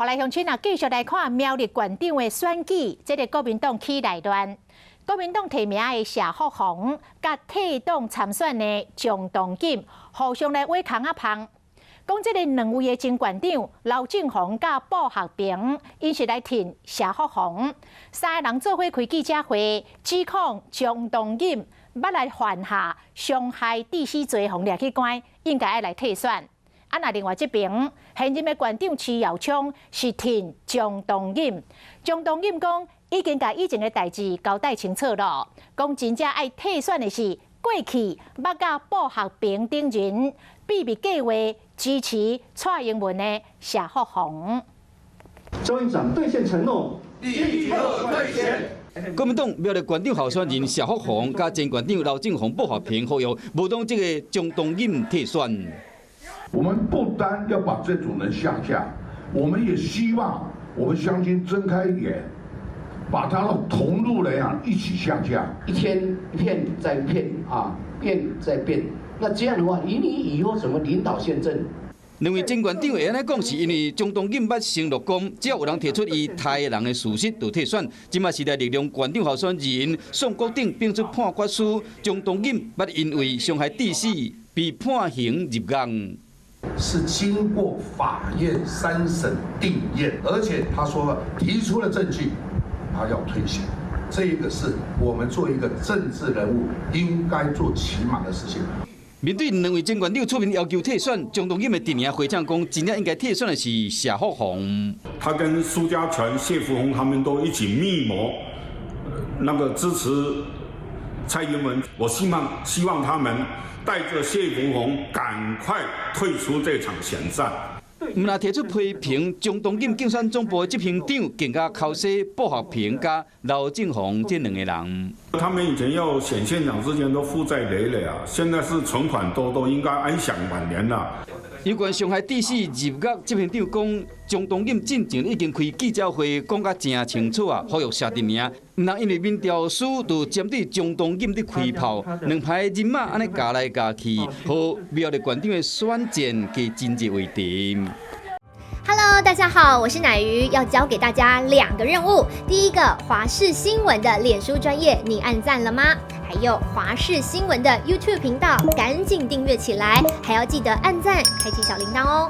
來鄉親啊，繼續來看苗栗縣長的選舉，這个國民黨起內亂。國民黨提名的謝福弘，佮退黨參選的張東錦，互相來挖空仔芳。講這个兩位的前縣長劉政鴻佮布學平，𪜶是來挺謝福弘，三个人做伙開記者會，指控張東錦欲來犯下傷害致死罪，予掠去關，應該愛來退選。啊，若另外這邊現任的縣長徐耀昌是挺張東錦，張東錦講已經共以前的代誌交代清楚囉，講真正愛退選的是過去捌佮布學平等人秘密計劃支持蔡英文的謝福弘。周院長兌現承諾，立刻退選。國民黨苗栗縣長候選人謝福弘，佮前縣長劉政鴻、布學平呼籲，無黨籍的張東錦退選。我們不單要把這種人下架，我們也希望我們鄉親睜開眼，把他的同路人啊一起下架。一天騙再騙啊，騙再騙。那這樣的話，以你以後怎麼領導縣政？兩位前縣長會按呢講，是因為張東錦捌承諾講，只要有人提出伊刣人的事實，就退選。這馬時代力量縣長候選人宋國鼎並出判決書，張東錦捌因為傷害致死被判刑入獄。是經過法院三審定讞，而且他說了提出了證據，他要退選，這個是我們做一個政治人物應該做起碼的事情。面對兩位前縣長出面要求退選，張東錦的陣營回嗆講，真正應該退選的是謝福弘。他跟蘇嘉全、謝福弘他們都一起密謀，那個支持蔡英文。我希望他們帶着謝福弘趕快退出這場選戰。毋但提出批評，張東錦競選總部的執行長更加剾洗布學平佮劉政鴻這兩個人。他們以前要選縣長之前都負債累累啊，現在是存款多多，應該安享晚年啦。有關傷害致死入獄，執行長講，張東錦進前已經開記者會講甲誠清楚啊，呼籲謝陣營，毋通因為民調輸就針對張東錦佇開炮，兩派人馬按呢咬來咬去，予苗栗縣長的選戰加真熱話題。 Hello，大家好，我是乃瑜，要交給大家兩個任務。第一個，華視新聞的臉書專頁，你按讚了嗎？還有華視新聞的 YouTube 頻道，趕緊訂閱起來，還要記得按讚，開啟小鈴鐺哦。